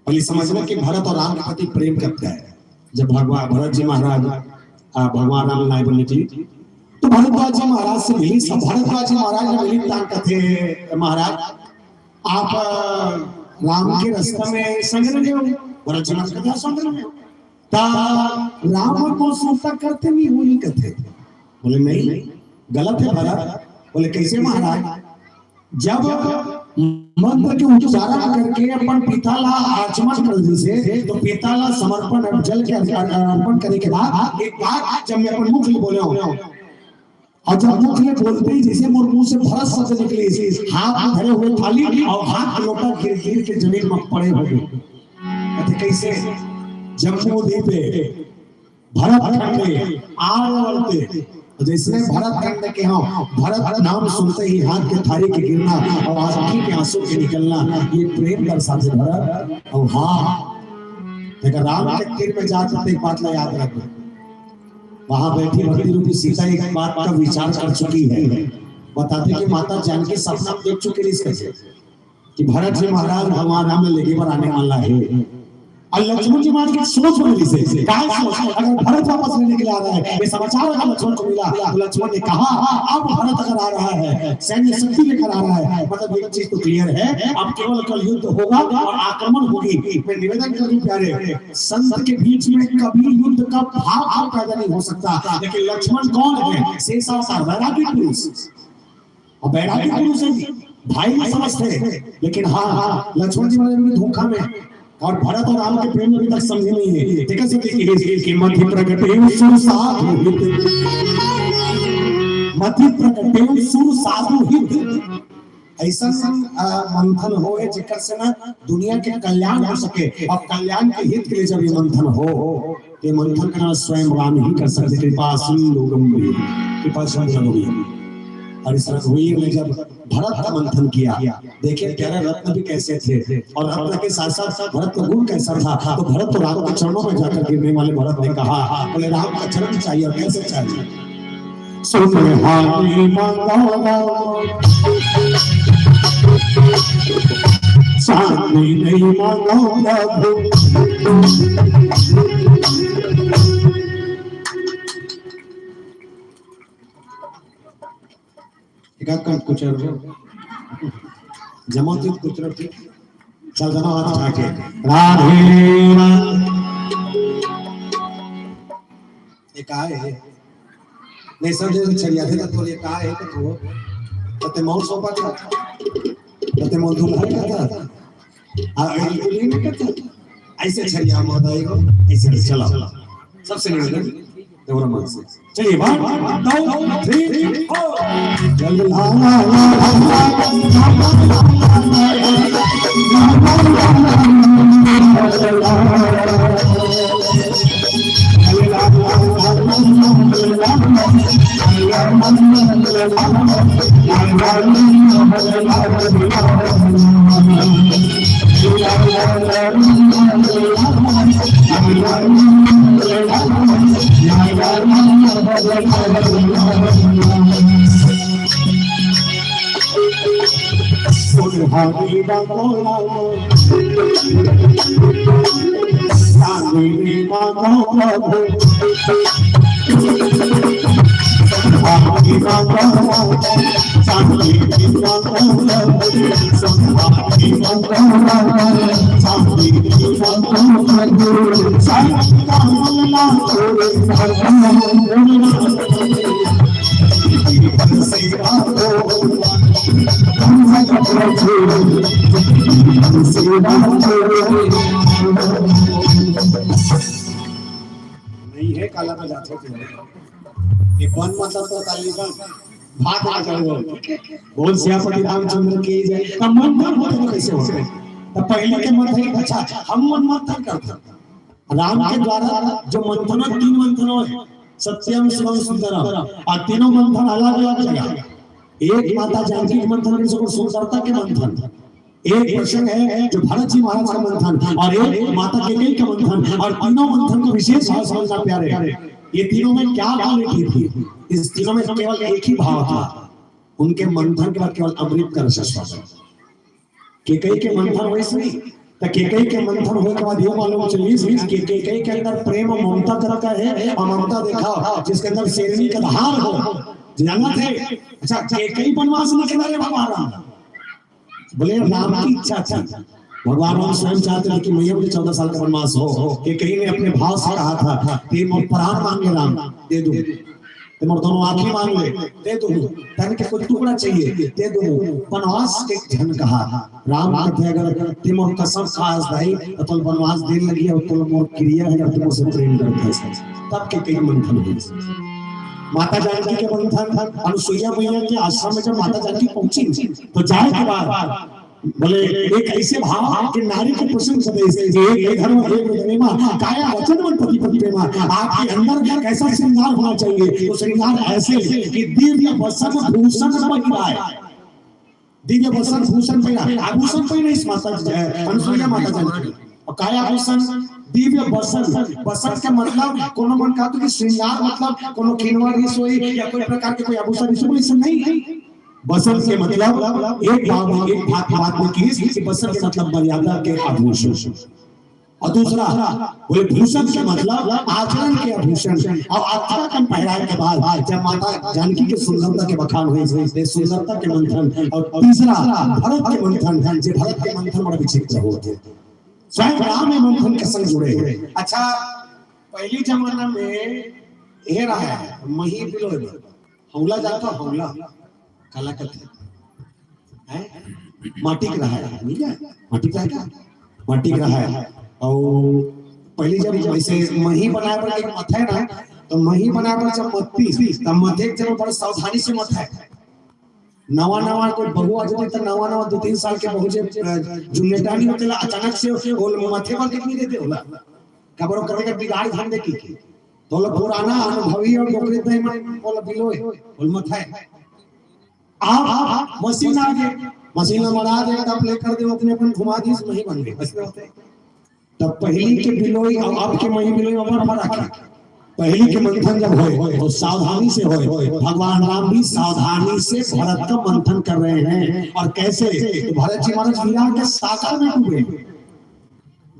पहले समझना कि भरत और राम के प्रति प्रेम कब का है। जब भगवान भरत जी महाराज आ, भगवान राम लाए बर निकली। तो भरद्वाज जी महाराज से मिली, सब भरद्वाज जी महाराज ने मिली, तान कथे, महाराज, आप, आ, राम के रास्ता में संग रहे हो? भरत जी महाराज कथे, "हाँ, संग रहे हो।" ता राम को सुरता करते नहीं हुई कथे। बोले, "नहीं, गलत है भरत।" बोले, "कैसे महाराज?" जब मंत्र के उच्चारण करके अपन पिता ला आचमन कर दिसे, तो पिता ला समर्पण, जल के अर्पण करे के बाद एक बार जब मैं अपन मुख ले बोले हूँ, और जब मुख ले बोलते ही जैसे मोर मुंह से भरत शब्द निकले, हाथ में धरे हुए थाली और हाथ के लोटा गिर गिर के जमीन में पड़े हो गए। कहते, "कैसे?" जम्मू द्वीप पे भरत खंडे आर वर्ते, जैसने भरत खंड के हो, भरत नाम सुनते ही हाथ के थारी के गिरना और आंखी के आंसू के निकलना, ये प्रेम दर्शाते भरत। और हाँ, अगर राम के तीर में जाते तो एक बात ला याद रखना, वहां बैठी भक्ति रूपी सीता एक बात का विचार कर चुकी है, बताते कि माता जानकी सपना में देख चुकी रही इसका कि भरत जी महाराज भगवान राम लेके पर आने वाला है। और लक्ष्मण जी महाराज की सोच बदली से, क्या सोच? अगर भरत वापस लेने के लिए आ रहा है, ये समाचार अगर लक्ष्मण को मिला, तो लक्ष्मण ने कहा, "अब भरत अगर आ रहा है, सैन्य शक्ति लेकर आ रहा है, मतलब एक चीज तो क्लियर है, अब केवल कल युद्ध होगा और आक्रमण होगी।" मैं निवेदन करूं प्यारे, संत के बीच में कभी युद्ध का भाव पैदा नहीं हो सकता, लेकिन लक्ष्मण कौन है? शेषावतार, वैरागी पुरुष। अब बैरागी पुरुष है जी, भाई भी समझते हैं, लेकिन हाँ, हाँ, लक्ष्मण जी महाराज भी धोखा में, और भरत और राम के प्रेम अभी तक समझे नहीं है। देखा सकते कि, कि मति प्रगटे सुर साधु हित, मति प्रगटे सुर साधु हित। ऐसा, अ, मंथन हो है जेकर से ना दुनिया के कल्याण हो सके, और कल्याण के हित के लिए जब ये मंथन हो, ये मंथन का नाम स्वयं राम ही कर सकते। कृपा सिंधु गंभीर, कृपा सिंधु रघुवीर। और इस रघुवीर ने जब भरत का मंथन किया, देखिए प्यारे रत्न भी कैसे थे, और रत्न के साथ साथ भरत का गुण कैसा था, तो भरत तो राम के चरणों में जाकर गिरने वाले भरत ने कहा, बोले, "राम का चरण चाहिए।" और कैसे चाहिए? सुनहानी मांगो राम, चांदी नहीं मांगो प्रभु। एक आध काम कुछ और हो। जमा तो कुछ और ठीक। चल, जमा हाथ उठा के। राधे राधे। ये का है? नहीं, सब जगह छरिया थे तो बोले, "का है?" तो वो, तो ते मौन सौंपा था, तो ते मौन धूम भर था। आ, ये तो नहीं करता। ऐसे छरिया मौत आएगा, ऐसे नहीं, चलो। सबसे निवेदन, दोनों मन से। चलिए, one, two, three, four। सुनहरी बाबा चांदनी मांगो प्रभु, चांदनी मांगो, चांदनी मांगो प्रभु, चांदनी मांगो, चांदनी मांगो प्रभु, चांदनी मांगो। नहीं है, काला का जात हो। ये बन मतलब तो ताली बन। भाग आ जाओ। बोल सियापति रामचंद्र की जय। तब मंथन होते तो कैसे होते? तब पहले के मंथन, अच्छा, हम मन मंथन करते। राम के द्वारा जो मंथन, तीन मंथन है, सत्यम शिवम सुंदरम, और तीनों मंथन अलग-अलग जगह। एक माता जानकी के मंथन, दूसरे को सुंदरता के मंथन। एक प्रसंग है जो भरत जी महाराज का मंथन और एक माता कैकेयी का मंथन, और तीनों मंथन को विशेष भाव समझना प्यारे। ये तीनों में क्या क्वालिटी थी? इस तीनों में केवल एक ही भाव था, उनके मंथन के बाद केवल अमृत का रस स्वादन। कैकेयी के मंथन वैसे नहीं, तो केकई के मंथन होए के बाद यो मालूम चलिस कि केकई के अंदर प्रेम और ममता करके हे, और ममता देखा जिसके अंदर शेरनी का धार हो, जानत हे। अच्छा, केकई बनवास नहीं करना रे भगवान राम, बोले राम की इच्छा थी, भगवान राम स्वयं चाहते थे कि मैया मुझे चौदह साल का वनवास हो। केकई ने अपने भाव से कहा था, "ते मोर प्राण मांगे राम, दे दूं, ते मोर दोनों आंखें मांग ले, दे दूं, तन के कोई टुकड़ा चाहिए, दे दूं।" वनवास के झन कहा। राम कहते, "अगर ते मोर कसम खास दाई, तो तोल वनवास देन लगी, और तोल मोर क्रिया है, अगर ते मोर से प्रेम करत है।" तब केकई मंथन हुई। माता जानकी के मंथन, अनुसुईया मैया के आश्रम में जब माता जानकी पहुंची, तो जाए के बाद बोले, एक ऐसे भाव कि नारी को प्रसन्न कर दे, एक, एक घर में एक हृदय में, काया वचन मन पति पति प्रेमा। आपके अंदर कैसा श्रृंगार होना चाहिए, तो श्रृंगार ऐसे कि दिव्य वसन भूषण पहिराए, दिव्य वसन भूषण पहिरा, आभूषण पहिरा इस माता जी, अनुसुईया माता जानकी। और काया आभूषण, दिव्य वसन, वसन का मतलब कोनो मन कहत कि श्रृंगार मतलब कोनो किनवा रिस होई या कोई प्रकार के कोई आभूषण रिस होई, ऐसा नहीं। वसन के मतलब एक बात, एक बात, बात में की कि वसन के मतलब मर्यादा के आभूषण, और दूसरा बोले भूषण के मतलब आचरण के आभूषण। और आत्मा का पहराए के बाद जब माता जानकी के सुंदरता के बखान हुई, ये सुंदरता के मंथन, और तीसरा भरत के मंथन, जे भरत के मंथन बड़ा विचित्र होते, स्वयं राम में मंथन के संग जुड़े। अच्छा, पहली जमाना में ये रहा है, मही बिलोय में हौला जाता, हौला काला कथे, हैं? माटी के रहा है, ठीक है? माटी का है क्या? माटी के रहा है। और पहले जब ऐसे मही बनाए बर एक मथे ना, तो मही बनाए बर जब मत्ती, तब मथे के जब बड़ा सावधानी से मथे। नवा नवा कोई बहू आ जाती, तो नवा नवा दो तीन साल के बहू जब, अ, जुन्नेटा नहीं होते ला, अचानक से वो मथे पर कितनी देते होला, कबरो करे के बिगाड़ धन दे की, की। तो ला पुराना अनुभवी और डोकरे तय मन बोला बिलोय, बोल मथे। आप मशीन आ गए, मशीन में मरा दे, तब ले कर दे, अपने अपन घुमा दी, मही बन गए, बस में होते। तब पहली के बिलोय और अब के मही बिलोय में बड़ा फर्क है। पहली के मंथन जब होए, तो सावधानी से होए। भगवान राम भी सावधानी से भरत का मंथन कर रहे हैं। और कैसे? तो भरत जी महाराज विरह के सागर में डूबे,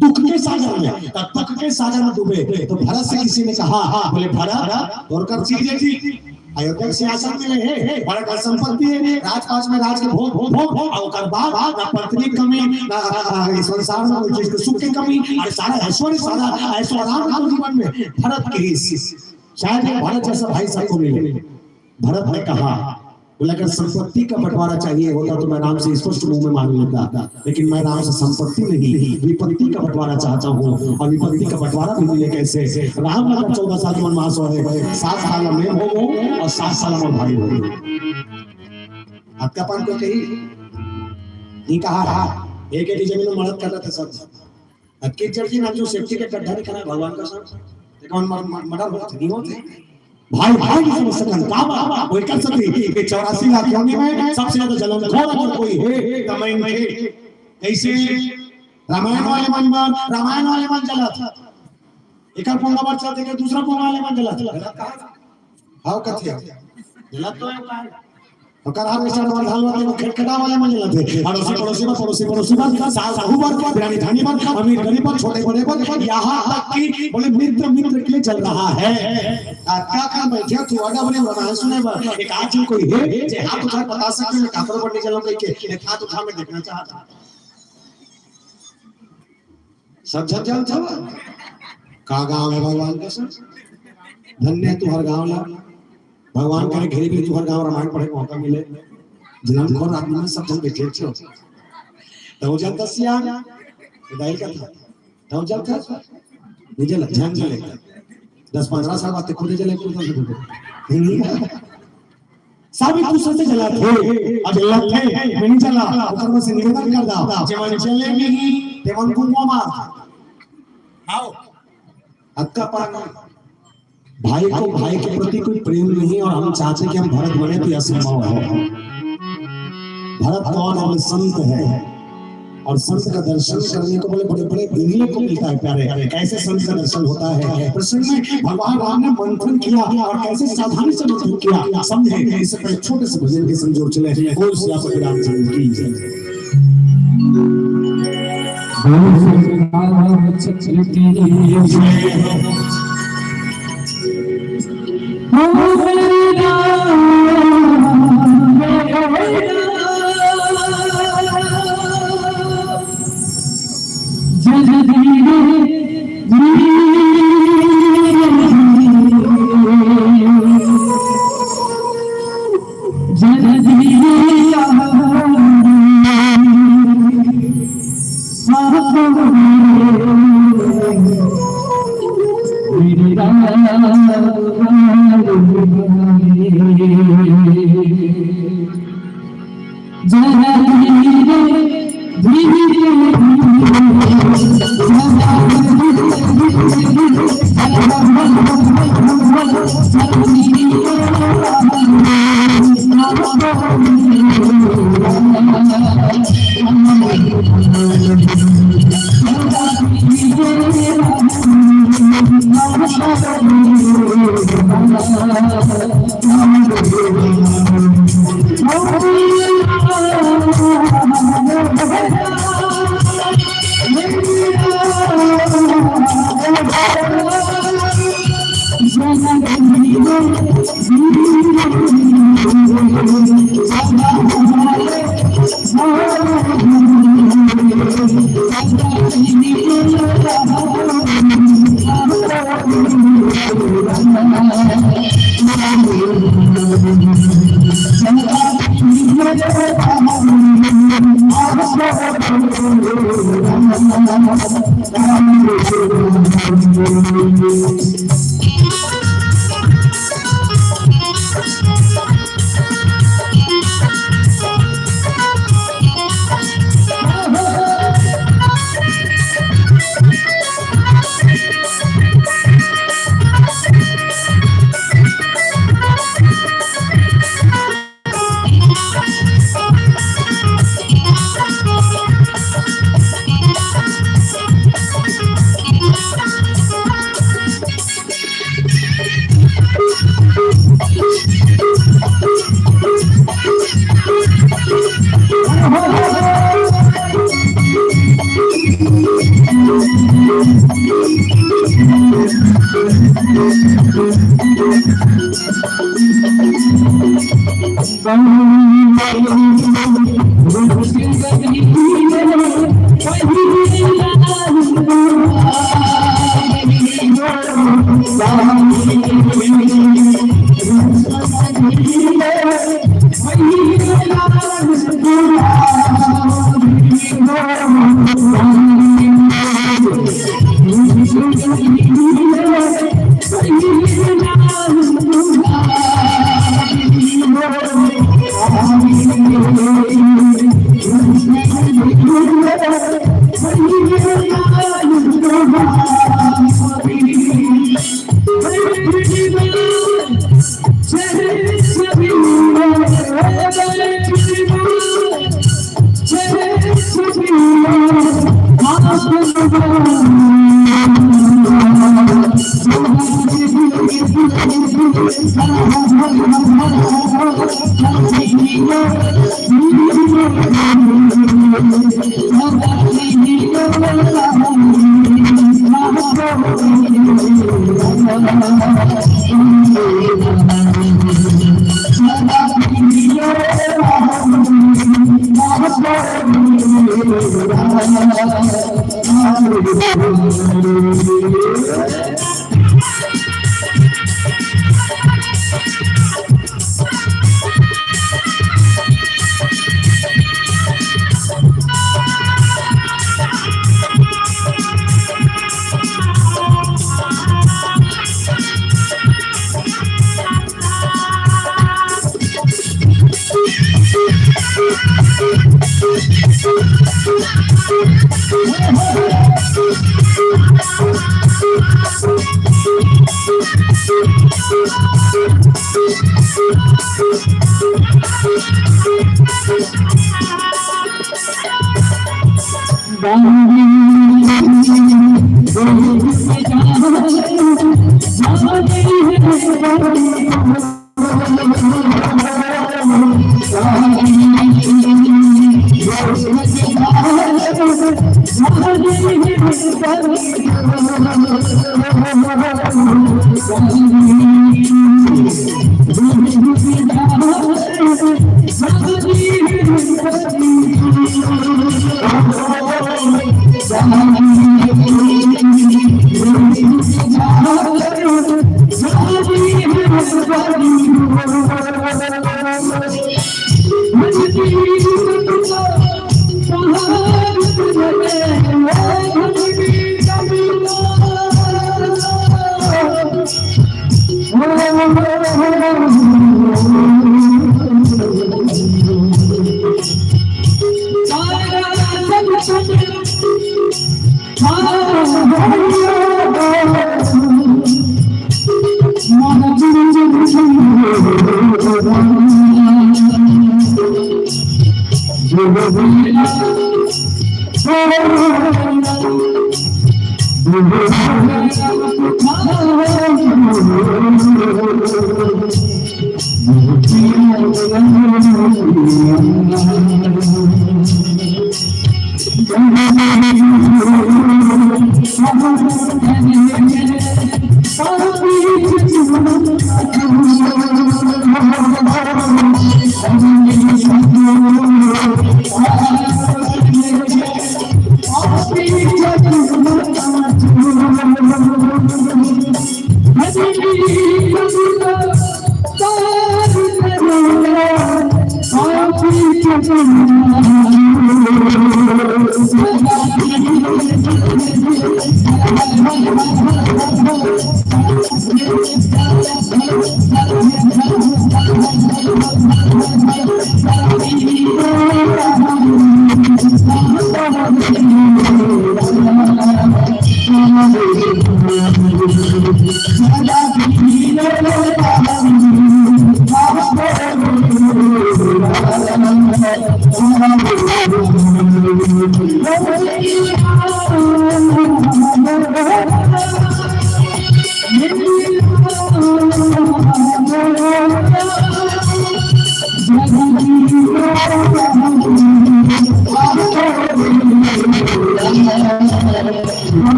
दुख के सागर में, तब दुख के सागर में डूबे। तो भरत से किसी ने कहा, बोले, "भरत, तोर कर चीज है जी, अयोध्या के सिंहासन में है, बड़ा कर संपत्ति है, राजपाट में राज के भोग, भोग, भोग, और ओकर बाद ना पत्नी के कमी, ना, आ, इस संसार में कोई चीज के सुख की कमी, अरे सारा ऐश्वर्य, सारा ऐश्वर्य राम के जीवन में।" भरत के ही, शायद ये भरत जैसा भाई सबको मिले। भरत ने कहा, बोला, "अगर संपत्ति का बंटवारा चाहिए होता तो मैं राम से स्पष्ट मुंह में मांग लेता, लेकिन मैं राम से संपत्ति नहीं, विपत्ति का बंटवारा चाहता हूँ, और विपत्ति का बंटवारा भी मिले कैसे?" राम लगा चौदह साल के वनवास हो रहे, सात साल में हो और सात साल में भाई हो। अतका पान को कही नहीं कहा, एक एक जमीन में मदद कर रहा था सब। अब कीचड़ जी ना जो सेफ्टी के गड्ढा निकला भगवान का सब, देखो, मर-, मर-, मर्डर होत नहीं होते। भाई भाई की समझ सकन का बा, वो कर सकती कि चौरासी लाख योनि में सबसे ज्यादा जलन कौन अगर कोई है, तो मैं इनके कैसे रामायण वाले मन, रामायण वाले मन जलत, एक पोंगा बार चलते के दूसरा पोंगा वाले मन जलत। हाँ, कथे। जलत तो है, ओकर हाथ में चार बार ढाल बार, देखो, खटखटा वाले मन जलत है। अड़ोसी पड़ोसी पर, पड़ोसी पड़ोसी पर, सास बहू पर, देरानी जेठानी पर, अमीर गरीब पर, छोटे बड़े पर, यहाँ तक कि बोले मित्र मित्र के लिए जल रहा है। आ, का काम बैठे तू आगा बने रामायण सुने बर, एक आध झन कोई है, जे हाथ उठा बता सकते, मैं काकरो पर नहीं जलूं कह के, एक हाथ उठा, मैं देखना चाहता। सब झन जानत हवा? का गांव है भगवान का सब? धन्य है तुहर गांव ला। भगवान करे घेरी भी तुहर गांव रामायण पढ़े के मौका मिले। जलनखोर आदमी में सब झन बैठे छो। तब जानता सिया, दाई का था। तब जानता? मुझे लज्जा नहीं लगे। दस पन्द्रह साल बाद ते खुद जले, खुद जले। सब एक दूसरे से जलत हे, अउ जलत हे, मैं नहीं जला, ओकर मन से निवेदन कर दा, जेमन जले नहीं, तेमन कुंकुम मार। आओ। अतका पानी। भाई को भाई के प्रति कोई प्रेम नहीं और हम चाहते कि हम भरत बने तो यह असंभव है। भरत कौन है? वो संत है। और संत का दर्शन करने को बोले बड़े बड़े बिंगले को मिलता है प्यारे। कैसे संत का दर्शन होता है? प्रसंग में भगवान राम ने मंथन किया और कैसे सावधानी से मंथन किया, समझे। इससे पहले छोटे से भजन के संग जोड़ चले। बोल सियापति रामचंद्र की जय। कौन संस्कार छत्र के लिए हो मेरे राम, मेरे राम। जय जय धीरे धीरे जय धीरे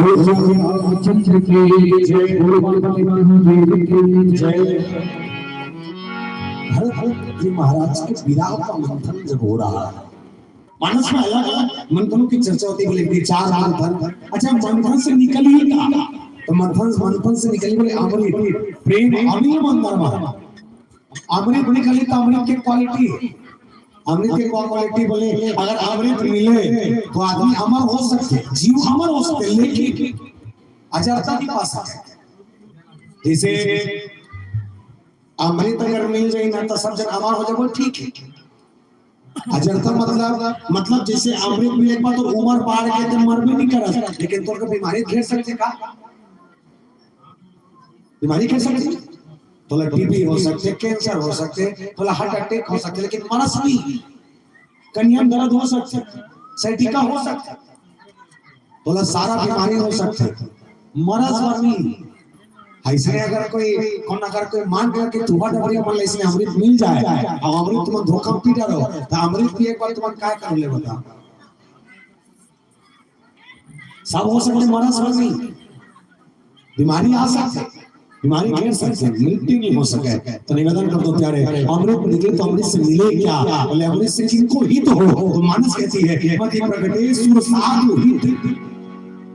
रामचंद्र की जय, बोलो पार्वती महादेव की जय। भरत जी महाराज के विराह का मंथन जब हो रहा है, मानस में अलग अलग मंथनों की चर्चा होती है, बोले विचार मंथन। अच्छा, मंथन से निकली क्या? तो मंथन, मंथन से निकली, बोले अमृत, प्रेम अमृत मंथन में। अमृत निकली तो अमृत की क्वालिटी, अमृत की क्या क्वालिटी? बोले अगर अमृत मिले तो आदमी अमर हो सकते, जीव अमर हो सकते, लेकिन अजरता नहीं पा सकते। जैसे अमृत अगर मिल जाए ना तो सब जन अमर हो जाए, ठीक है। अजरता मतलब, मतलब जैसे अमृत मिले के बाद तो उम्र बाढ़ के तो मर भी नहीं करत, लेकिन तोर के बीमारी घेर सकते का? बीमारी घेर सकते? तोला टीबी हो सकते, कैंसर हो सकते, तोला हार्ट अटैक हो सकते, लेकिन मरस नहीं। कनिया में दर्द हो सकते, sciatica हो सकते, तोला सारा बीमारी हो सकते, मरस बर नहीं। ऐसे अगर कोई, कौन अगर कोई मान गया कि तुहा डबरी मन ऐसे अमृत मिल जाए, और अमृत तुम धोखा में पी डालो, तो अमृत पिए के बाद तुम क्या करोगे बताओ? सब हो सकते, मरस बर नहीं, बीमारी आ सकते, बीमारी घेर सकते, मृत्यु नहीं हो सके। तो निवेदन कर दो प्यारे, अमृत निकले तो अमृत से मिले क्या? बोले अमृत से किनको हित हो, तो मानस कहती है, मति प्रगटे सुर साधु हित।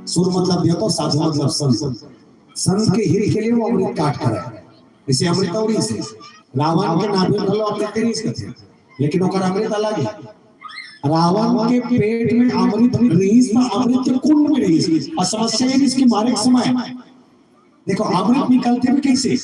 सुर मतलब देवता, साधु मतलब संत। संत के हित के लिए वो अमृत काट कर है। इसे अमृत और इसे रावण के नाभि में घलो अमृत के रीस कथे, लेकिन ओकर अमृत अलग है। रावण के पेट में अमृत रिहिस, त अमृत के कुंड में रिहिस। अउ समस्या ये रिहिस कि मारे के समय देखो, अमृत निकलथे भी कइसे?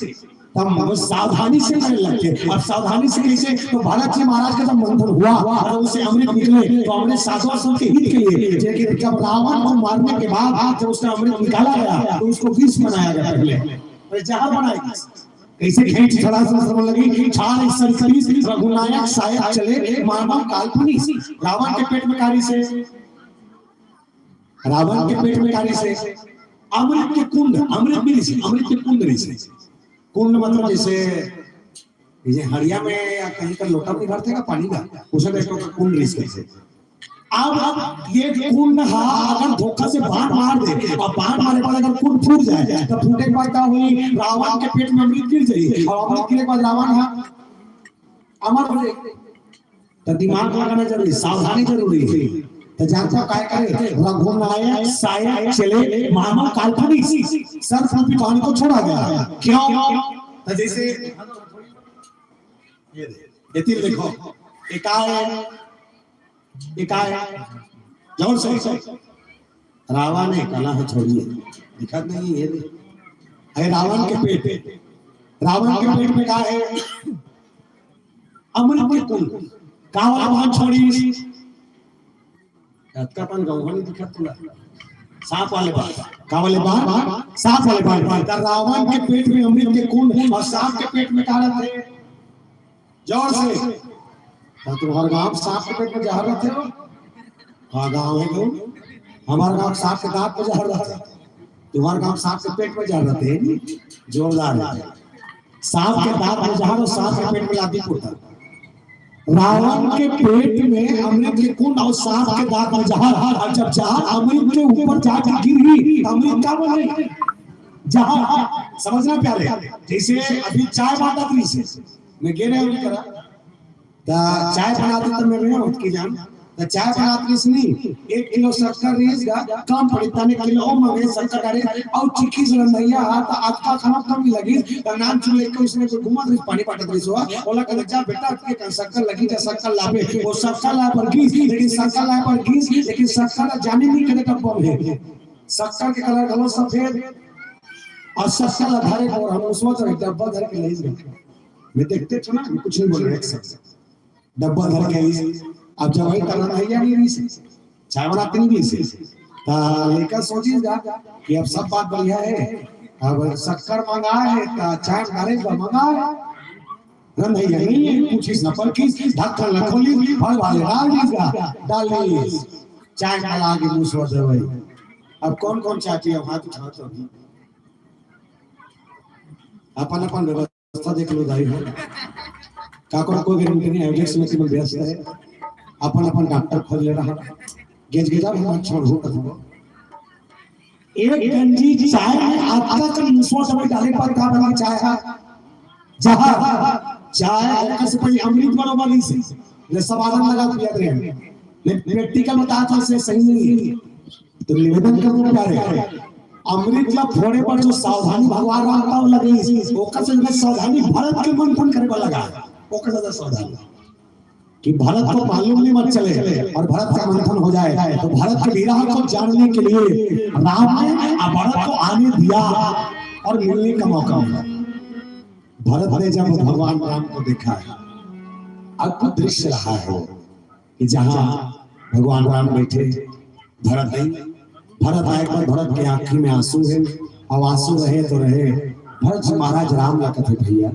तब वो सावधानी से मारे लगथे। अब सावधानी से कइसे? तो भरत जी महाराज का जब मंथन हुआ और उसे अमृत निकले, तो अमृत साधु संत के हित के लिए, लेकिन जब रावण को मारने के बाद जब उसका अमृत निकाला गया, तो उसको विष बनाया गया पहले, पहले जहर बनाया गया। कइसे? खींच छड़ा से समझ लगी, छाड़ संकरी रघुनायक सायक चले मानव काल्पनिक। रावण के पेट में का रिहिसे, रावण के पेट में का रिहिसे, अमृत के कुंड, अमृत भी रिहिसे, अमृत के कुंड रिहिसे। कुंड मतलब जइसे, जइसे हड़िया में या कहीं का लोटा में भरथे ना पानी का, उसे देखो तो कुंड रिहिसे। अब ये कुंड हा अगर धोखा से बाण मार दे, अब बाण मारे बाद अगर कुंड फूट जाए, तो फूटे के बाद का होई? रावण के पेट में अमृत गिर जाई, अउ अमृत गिरे के बाद रावण हा अमर हो जाए। तो दिमाग लगाना जरूरी, सावधानी जरूरी है। तो जानता काय करे? रघुनायक सायक चले मानव काल्पनिक। सर्वरूपी कहानी को छोड़ा गया। क्यों? तो जइसे ये दे, ये तीर देखो, ये का है? ये का है? जोर से। रावण हे, कला हे, छोड़िए, दिखत नहीं है। अरे रावण के पेट, रावण के पेट में का है? अमृत के कुंड। का वाला बाण छोड़िस? अतका अपन गौवा नहीं दिखत तुला। सांप वाले बाण। का वाले बाण? सांप वाले बाण। त रावण के पेट में अमृत के कुंड अउ सांप के पेट में का रहिथे? जोर से। त तुम्हारे गांव सांप के पेट में जहर रहिथे हो? का गांव है तुम? हमारे गांव सांप के दांत में जहर रहिथे। तुम्हारे गांव सांप के पेट में जहर रहिथे, जोरदार है। सांप के दांत में जहर अउ सांप के पेट में लाठी फूटा। रावण के पेट में अमृत के कुंड अउ सांप के दांत में जहर, अउ जब जहर अमृत के ऊपर जाके गिरही, त अमृत का बने? जहर। समझना प्यारे, जइसे अभी चाय बांटत रहिसे, मैं गे रहेंव करा, त चाय बनात रहिस त मैं रहेंव ओतकी जान, त चाय बनात रहिस नहीं, एक किलो शक्कर रहिस गा, कम पड़े, तने किलो ओ मंगे शक्कर डारे, अउ चिक्की से रंधइया हा, त अतका खाना कम ही लगिस, त नान चुले के उसने कोई घुमा रहिस, पानी बांटत रहिस हुआ, ओला कहत, "जा बेटा, अतके कन शक्कर लगी, जा शक्कर लाबे।" वो शक्कर लाय बर गिस, लेकिन शक्कर लाय बर गिस, लेकिन शक्कर ला जाने नहीं करे डब्बा में। शक्कर के कलर घलो सफेद, अउ शक्कर ला धरे बर हम उसमें तो एक डब्बा धर के ले गए। मैं देखते थे ना, मैं कुछ नहीं बोल रहे, एक second। डब्बा धर के आई। अब जब वही तरह भैया नहीं रहिस, चाय बनाते नहीं रहिस, त लइका सोचिस गा कि अब सब बात बढ़िया है, अब शक्कर मंगाए हे, त चाय डारे बर मंगाए। रंधइया नहीं है, पूछिस न परखिस, ढक्कन ला खोलिस, भड़वा ले डाल दिस गा, डाल दिस। चाय डाला आगे मुंह से दवाई। अब कौन कौन चाय पिया, हाथ उठाओ तो अभी। अपन अपन व्यवस्था देख लो दाई हो। काकर कोई गारंटी नहीं, एवरेज में केवल व्यस्त है। अपन अपन डॉक्टर खोज ले रहा। गेज गेजा भी मत छोड़ हो कथो। एक गंजी चाय में अतका कन मुसवा दवाई डाले पर का बना चाय है? जहर। चाय ओकर से पहले अमृत बरोबर नहीं से। ये सब आदम लगा पिया रहे। मैं प्रैक्टिकल बता था, से सही नहीं है। तो निवेदन करूं प्यारे, अमृत ला फोड़े पर जो सावधानी भगवान राम का लगी, ओकर से ज्यादा सावधानी भरत के मंथन करे वाला लगा, ओकर से ज्यादा सावधानी कि भरत को मालूम नहीं मत चले और भरत का मंथन हो जाए। तो भरत के विरह को जानने के लिए राम ने और भरत को आने दिया और मिलने का मौका मिला। भरत ने जब भगवान राम को देखा है, अद्भुत दृश्य रहा है वो, कि जहाँ भगवान राम बैठे, भरत नहीं, भरत आए पर भरत के आंखी में आंसू है, अब आंसू रहे तो रहे। भरत जी महाराज राम ला कथे, भैया,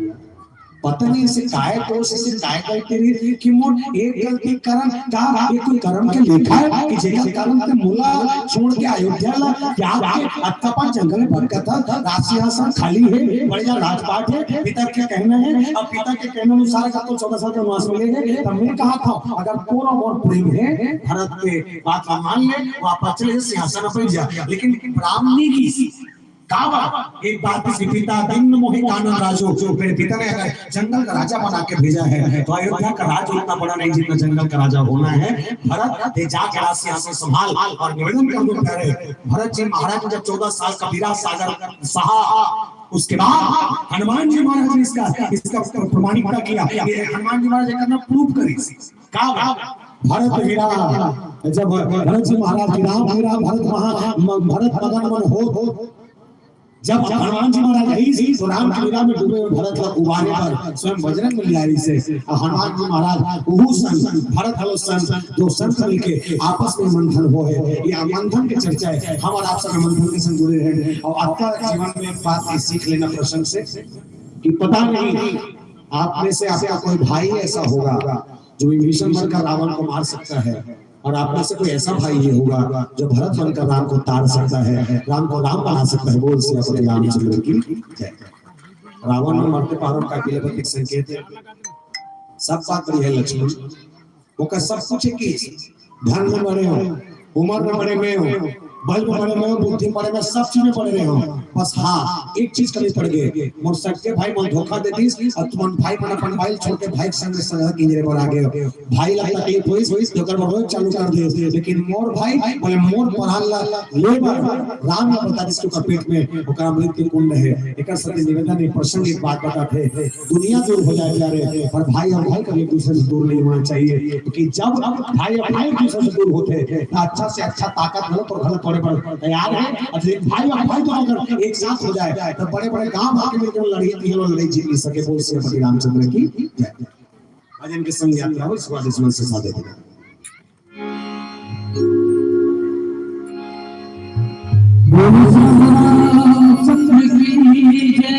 पता नहीं इसे काय दोष, इसे काय गलती रही कि मोर एक गलती कारण का ये कोई कर्म के लेखा है कि जेकर कारण ते मोला छोड़ के अयोध्या ला त्याग के अतका पार जंगल में भटकत हस, राज सिंहासन खाली है, बढ़िया राजपाट है, पिता के कहना है, अब पिता के कहने अनुसार अगर तो चौदह साल का वनवास मिले है, तब मैं कहा था, अगर तोर मोर प्रेम है, भरत के बात ला मान ले, वापस चले सिंहासन पर जा। लेकिन राम नहीं की का बात? एक बात किसी पिता दीन मोहि कानन राजो, मेरे पिता ने अगर जंगल का राजा बना के भेजा है, तो अयोध्या का राज उतना बड़ा नहीं जितना जंगल का राजा होना है। भरत, ते जाके राज सिंहासन संभाल। और निवेदन कर दो प्यारे, भरत जी महाराज ने जब चौदह साल का विरह सागर सहा, उसके बाद हनुमान जी महाराज ने इसका, इसका प्रमाणिकता किया। ये हनुमान जी महाराज एक करना प्रूव करी। का बात? भरत वीरा, जब भरत जी महाराज की राम वीरा भरत महा म-, भरत मगन मन हो, हो, जब हनुमान जी महाराज आइस तो राम की वीरा में डूबे हुए भरत ला उबारे बर स्वयं बजरंग बली आइस हे। अउ हनुमान जी महाराज उहू संग भरत हलो संग दो संत मिलके आपस में मंथन होहे। ये मंथन के चर्चा हे, हमर आप सब मंथन के संग जुड़े रहेन। अउ आपका जीवन में एक बात ये सीख लेना प्रसंग से कि पता नहीं आप में से आपका कोई भाई ऐसा होगा जो विभीषण बनकर रावण को मार सकता है, और आप में से कोई ऐसा भाई ये होगा जो भरत बनकर राम को तार सकता है, राम को राम बना सकता है। बोल सियापति रामचंद्र की जय। रावण में मरते पारो का के लिए प्रतीक संकेत है। सब बात बढ़िया है लक्ष्मण, ओकर सब कुछ एक ही, धन में बड़े हो, उम्र में बड़े में हो, बल में बड़े में हो, बुद्धि में बड़े में, सब चीज में बड़े रहे हो। बस हाँ, एक चीज कमी पड़ गई, मोर सगे भाई मन धोखा दे दिस, अउ तुमन भाई मन अपन भाई छोटे भाई के संग संग किंजरे पर आ गए हो। भाई ला तकलीफ होइस, होइस, तो ओकर बर रोए चालू कर दे। लेकिन मोर भाई, बोले मोर प्राण ला ले बर राम ला बता दिस, ओकर पेट में ओकर अमृत के कुंड है। एकर साथे निवेदन, एक प्रसंग, एक बात बताथे, दुनिया दूर हो जाए प्यारे, पर भाई और भाई कभी एक दूसरे से दूर नहीं होना चाहिए, क्योंकि जब भाई और भाई एक दूसरे से दूर होते हैं, तो अच्छा से अच्छा ताकत गलत और गलत होने पर तैयार है। और एक भाई और भाई तो अगर एक साथ हो जाए, तो बड़े बड़े गांव आके मिलकर लड़ाई की, लड़ाई जीत नहीं सके। बोल सियापति रामचंद्र की जय। आज इनके संग यात्रा हो, इसको आदेश मन से साथ देते हैं। बोलो रामचंद्र की जय।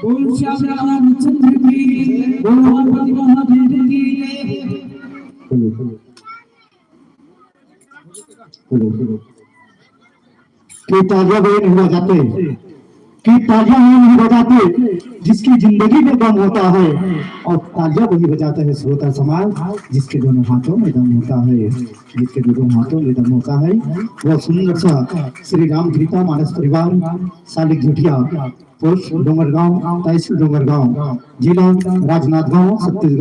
बोल श्याम रामचंद्र की, बोल पार्वती महादेव की। कि तालियां बड़ी नहीं बजाते, कि तालियां नहीं बजाते, जिसकी जिंदगी में दम होता है, और तालियां वही बजाता है श्रोता समाज, जिसके दोनों हाथों में दम होता है, जिसके दोनों हाथों में दम होता है। वह सुंदर सा श्री राम कृपा मानस परिवार, सालिक झुटिया, पोस्ट डोंगरगांव, तहसील डोंगरगांव, जिला राजनांदगांव, छत्तीसगढ़।